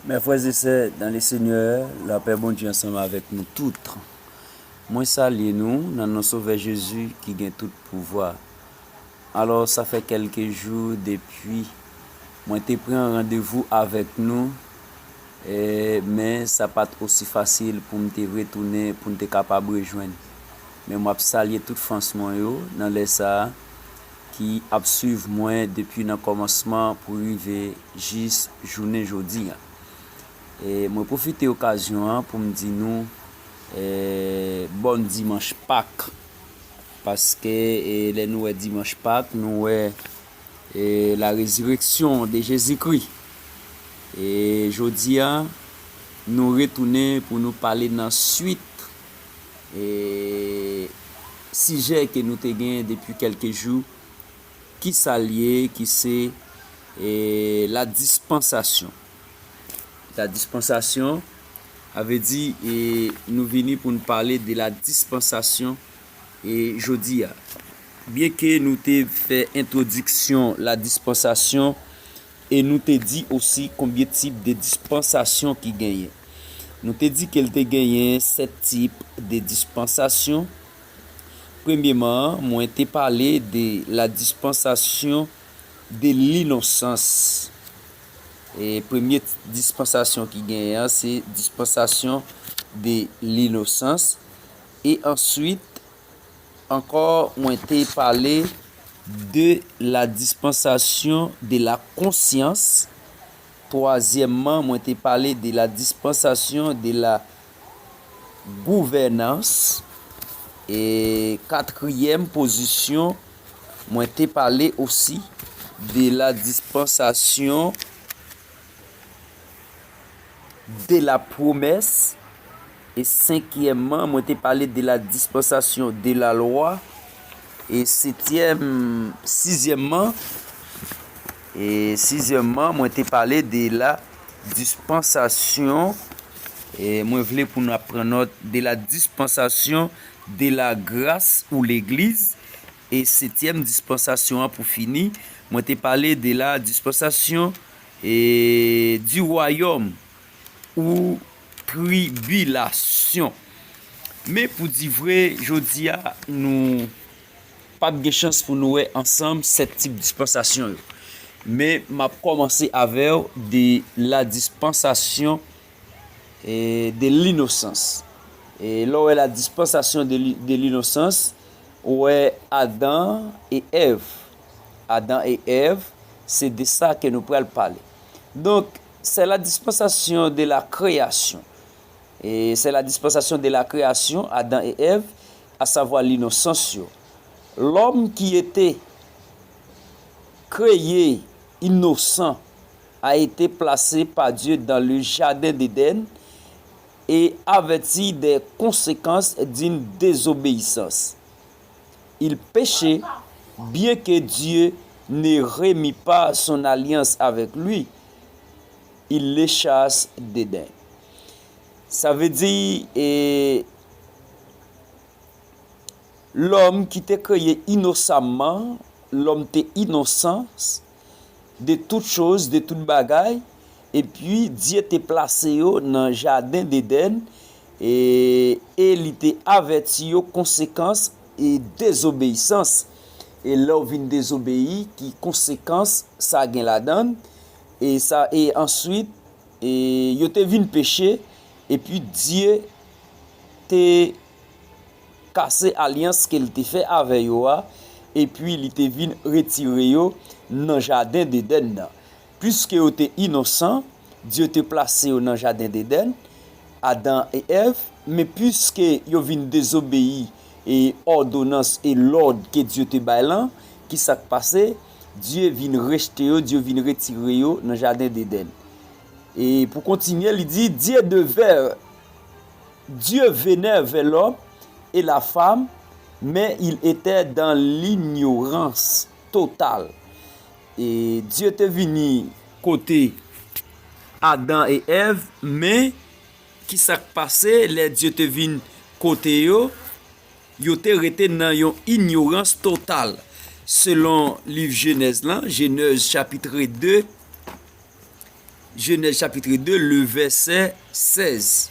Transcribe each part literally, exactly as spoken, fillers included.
Mes frères et sœurs dans le Seigneur, lapè Bondye ansanm avèk nou tout. Mwen salye nou nan non Sovè Jezi ki gen tout pouvwa. Alò, sa fè kèlke jou depi mwen te pran randevou avèk nou, e, men sa pa t osi fasil pou m te retounen, pou n te kapab rejwenn. Men m ap salye tout fans mwen yo nan lè sa a, ki ap swiv mwen depi nan kòmansman pou rive jis jounen jodi a. E, mwen pwofite okazyon an pou m di nou, e, bòn dimanch Pak. Paske, e, lè nou wè dimanch Pak, nou wè, e, la résurrection de Jésus-Christ. E jodi a, nou retounen pou nou pale nan swit, e, sijè ke nou te gen depi kèlke jou, ki sa l ye, ki se, e, la dispansasyon. La dispansasyon, sa vle di, e, nou vini pou n pale de la dispansasyon, e, jodi a. Byenke nou te fè entwodiksyon la dispansasyon, e nou te di osi konbyen tip de dispansasyon ki genyen. Nou te di ke l te genyen sèt tip de dispansasyon. Premyeman, mwen te pale de la dispansasyon de l'innocence. E premye dispansasyon ki genyen an, se dispansasyon de l'innocence. E answit, ankò, mwen te pale de la dispansasyon de la conscience. Twazyèmman, mwen te pale de la dispansasyon de la gouvènans. E katriyèm pozisyon, mwen te pale osi de la dispansasyon de la promesse. E senkyèmman, mwen te pale de la dispansasyon de la loi. E setyèm, sizyèmman, e sizyèmman, mwen te pale de la dispansasyon, e mwen vle pou nou ap pran nòt, de la dispansasyon de la grâce ou legliz. E setyèm dispansasyon an pou fini, mwen te pale de la dispansasyon, e, du royaume ou tribulation. Men pou di vre, jodi a, nou p ap gen chans pou nou wè ansanm sèt tip dispansasyon yo. Men m ap kòmanse avè w de la dispansasyon, e, de l'innocence. E lè w wè la dispansasyon de li-, de l'innocence, ou wè Adan e Èv. Adan e Èv, se de sa ke nou pral pale. Donk, c'est la dispensation de la création. Et c'est la dispensation de la création, Adan e Èv, à savoir l'innocence yo. L'homme qui était créé innocent a été placé par Dieu dans le jardin d'Éden et averti des conséquences d'une désobéissance. Il péchait, bien que Dieu ne remit pas son alliance avec lui, il le chasse d'Éden. Sa vle di, e, lòm ki te kreye inosamman, lòm te inosan de tout choz, de tout bagay, epi Dye te plase yo nan jaden Edenn, e, e li te avèti yo konsekans e dezobeyisans. E lè w vin dezobeyi, ki konsekans sa gen ladan l, e sa, e answit, e yo te vin peche, epi Dye te kase alyans ke l te fè avè yo a, epi li te vin retire yo nan jaden Edenn nan. Piske yo te inosan, Dye te plase yo nan jaden Edenn, Adan e Èv, men piske yo vin dezobeyi e òdonans e lòd ke Dye te bay lan, ki sa k pase? Dye vin rejte yo, Dye vin retire yo nan jaden Edenn. E pou kontinye, li di, Dieu devint, Dieu venait vers l'homme et la femme, mais il était dans l'ignorance totale. E Dye te vini kote Adan e Èv, men ki sa k pase lè Dye te vin kote yo? Yo te rete nan yon inyorans total. Selon liv Jenèz lan, Genèse chapitre deux, Genèse chapitre deux, le verset seize.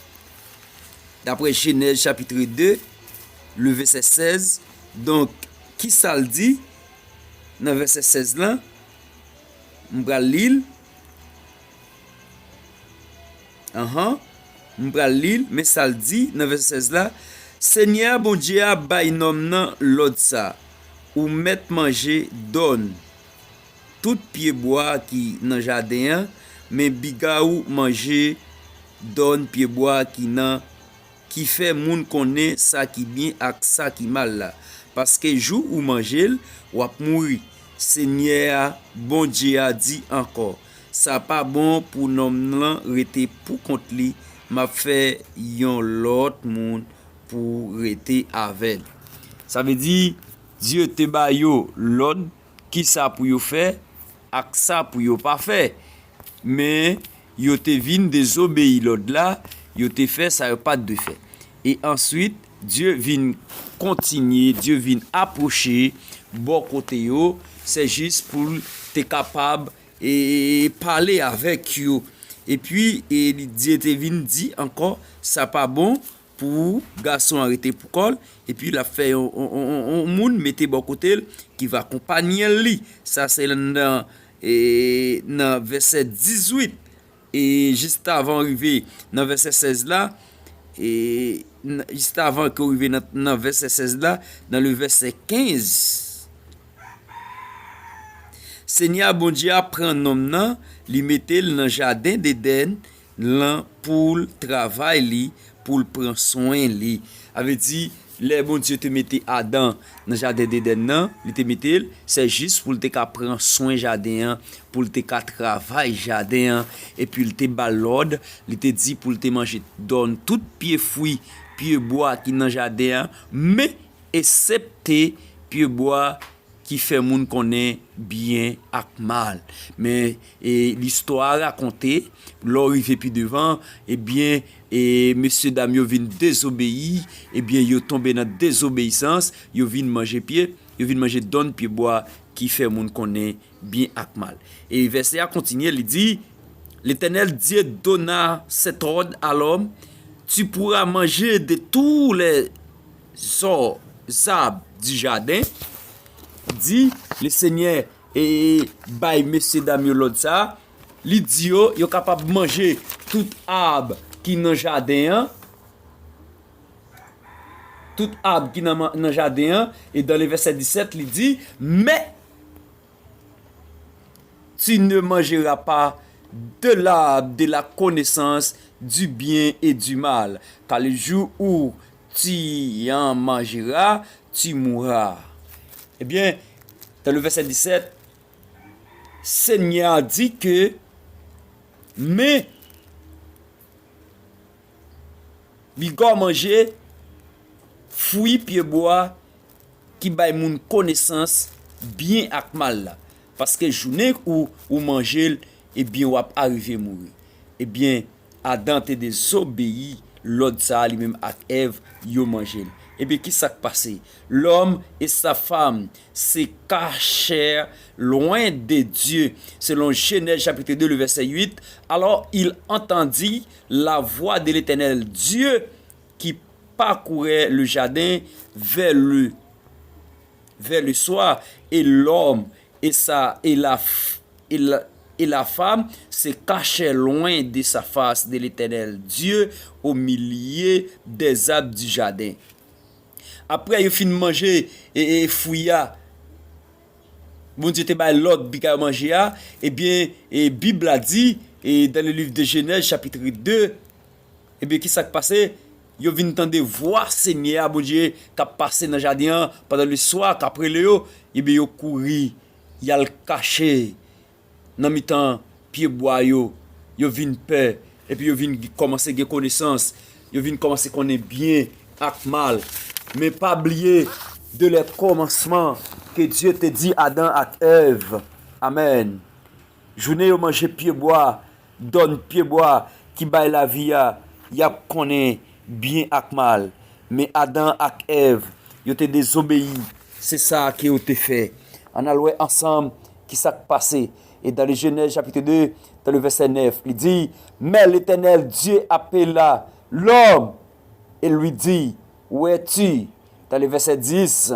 D'après Genèse chapitre deux, le verset seize. Donk, ki sa l di nan vèsè sèz lan? M pral li l. Anhan. M pral li l, men sa l di nan vèsè sèz la, Senyè a Bondye a bay nonm nan lòd sa, ou mèt manje dòn tout pyebwa ki nan jaden an, men biga ou manje dòn pyebwa ki nan ki fè moun konnen sa ki byen ak sa ki mal la. Paske jou ou manje l, w ap mouri. Senyè a, Bondye a, di ankò, sa pa bon pou nonm lan rete poukont li, m ap fè yon lòt moun pou rete avè l. Sa vle di, Dye te ba yo lòd ki sa pou yo fè ak sa pou yo pa fè. Men, yo te vin dezobeyi lòd la, yo te fè sa yo pa t dwe fè. E answit, Dye vin kontinye, Dye vin apwoche bò kote yo, se jis pou l te kapab e, pale avèk yo. Epi, e, li, Dye te vin di ankò, sa pa bon pou gason an rete pou kò l, epi l ap fè yon, yon, yon, yon, yon moun mete bò kote l ki va konpanyen li. Sa se nan, e, nan vèsè dizuit. E jis avan w rive nan vèsè sèz la, e, n-, jis avan ke w rive nan, nan vèsè sèz la, nan le vèsè kenz, Senyè a Bondye a pran nonm nan, li mete l nan jaden Edenn lan pou l travay li, pou l pran swen li. Sa vle di, lè Bondye te mete Adan nan jaden Edenn nan, li te mete l, se jis pou l te ka pran swen jaden an, pou l te ka travay jaden an, epi l te ba l lòd, li te di pou l te manje dòn tout pye fwi, pye bwa ki nan jaden an, men esepte pye bwa ki fè moun konnen byen ak mal. Men, e, listwa a rakonte, lè w rive pi devan, ebyen, e, mesye dam yo vin dezobeyi, ebyen, yo tonbe nan dezobeyisans, yo vin manje pye, yo vin manje dòn pye bwa ki fè moun konnen byen ak mal. E vèsè a kontinye, li di, L'Éternel Dieu donna cet ordre à l'homme, tu pourras manger de tous les arbres du jardin, di, le Senyè, e, bay mesye dam yo lòd sa, li di yo, yo kapab manje tout ab ki nan jaden an, tout ab ki nan, nan jaden an, e dan le vèsè disèt, li di, men, tu ne mangeras pas de l'arbre de la connaissance du bien et du mal, car le jour où tu en mangeras, tu mourras. Ebyen, dan le vèsè disèt, Senyè a di ke, men, biga w manje fwi pye bwa ki bay moun konesans byen ak mal la, paske jounen ou, ou manje l, ebyen, w ap arive mouri. Ebyen, Adan te dezobeyi lòd sa a, li menm ak Èv, yo manje l. Ebyen, ki sa k pase? L'homme et sa femme se cachèrent loin de Dieu, selon Genèse chapitre deux, le verset huit. Alors il entendit la voix de l'Éternel Dieu qui parcourait le jardin vers le, vers le soir, et l'homme et sa, et la, et la, et la femme se cachèrent loin de sa face de l'Éternel Dieu au milieu des arbres du jardin. Apre yo fin manje e, e fwi a, Bondye te bay lòd pou yo manje a, ebyen, e Bib la di, e dans le livre de Genèse chapitre deux, ebyen, ki sa k pase? Yo vin tande vwa Senyè a, Bondye, k ap pase nan jaden an pandan leswa, k ap rele yo, ebyen, yo kouri, y al kache nan mitan pyebwa yo, yo vin pè, epi yo vin kòmanse gen konesans, yo vin kòmanse konnen byen ak mal. Men pa bliye de le kòmansman ke Dye te di Adan ak Èv. Amèn. Jounen yo manje pyebwa, dòn pyebwa ki bay lavi a, y ap konnen byen ak mal. Men Adan ak Èv, yo te dezobeyi. Se sa ke yo te fè. Ann al wè ansanm ki sa k pase. Et dans le Genèse chapitre deux, dans le verset neuf, li di, mais l'Éternel Dieu appela l'homme et lui dit, où es-tu? Dans le verset dix,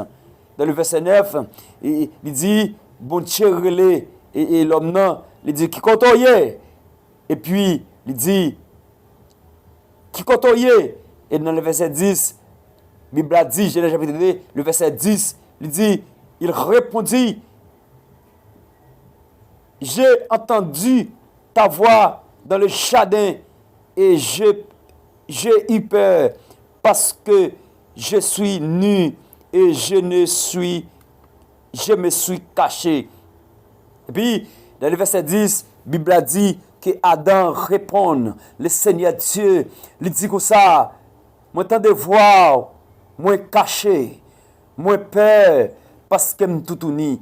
dans le verset neuf, li di, Bondye rele e, e lòm nan, li di, ki kote w ye? Epi, li di, ki kote w ye? E nan le vèsè dis, Bib la di, Genèse chapitre deux, le verset dix, li di, il répondit, j'ai entendu ta voix dans le jardin et je, j'ai eu peur parce que je suis nu et je ne suis, je me suis caché. Epi, nan le vèsè dis, Bib la di ke Adan reponn, le Senyè Dye, li di konsa, mwen tande vwa w, mwen kache, mwen pè, paske m toutouni.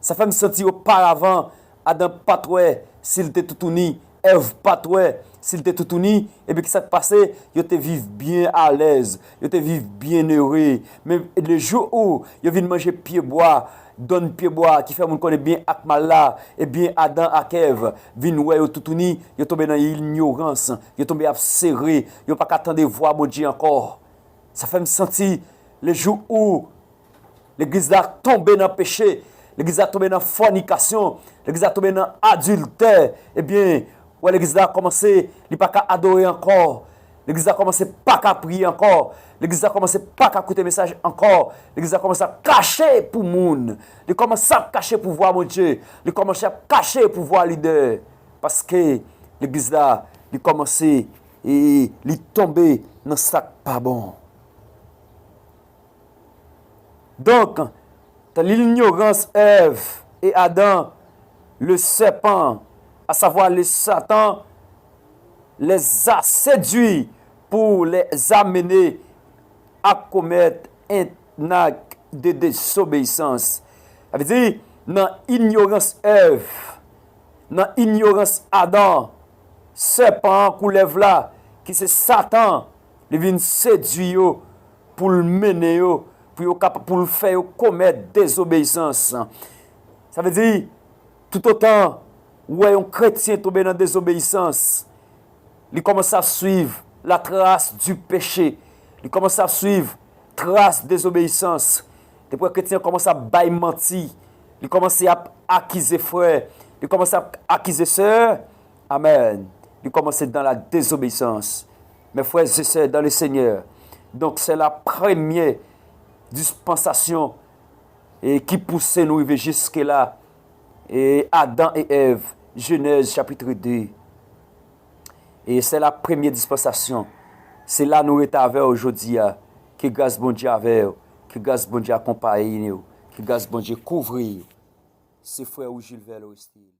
Sa fè m santi oparavan, Adan pa t wè si l te toutouni, Èv pa t wè si l te toutouni, epi ki sa k pase? Yo te viv byen alèz, yo te viv byen ere. Men le jou ou yo vin manje pyebwa, dòn pyebwa ki fè moun konnen byen ak mal la, ebyen Adan ak Èv vin wè yo toutouni, yo tonbe nan inyorans, yo tonbe ap sere, yo pa ka tande vwa Bondye ankò. Sa fè m santi le jou ou legliz la tonbe nan peche, legliz la tonbe nan fònikasyon, legliz la tonbe nan adiltè, ebyen, wè legliz la kòmanse, li pa ka adore ankò. Legliz la kòmanse pa ka priye ankò. Legliz la kòmanse pa ka koute mesaj ankò. Legliz la kòmanse ap kache pou moun. Li kòmanse ap kache pou vwa Bondye. Li kòmanse ap kache pou vwa lidè. Paske legliz la, li kòmanse, e, li tonbe nan sa k pa bon. Donc, dans l'ignorance, Èv et Adam, le serpent, à savoir le Satan, les a séduits pour les amener à commettre un acte de désobéissance. Sa vle di, nan inyorans Èv, nan inyorans Adan, sèpan an, koulèv la, ki se Satan, li vin sedui yo pou l mennen yo, pou yo kapa, pou l fè yo komèt dezobeyisans. Sa vle di, toutotan ou wè yon kretyen tonbe nan dezobeyisans, li kòmanse ap swiv la trace du péché, li kòmanse ap swiv tras dezobeyisans. Depi w wè kretyen an kòmanse ap bay manti, li kòmanse ap akize frè, li kòmanse ap akize sè, amèn. Li kòmanse dans la désobéissance. Mes frères et sœurs dans le Seigneur, donk se la premye dispansasyon e ki pouse nou rive jiske la, e Adan e Èv, Jenèz chapit de. E se la premye dispansasyon. Se la nou rete avè w jodi a. Ke gras Bondye avè w. Ke gras Bondye akonpaye w. Ke gras Bondye kouvri w. Se frè ou Gilbert Loristil.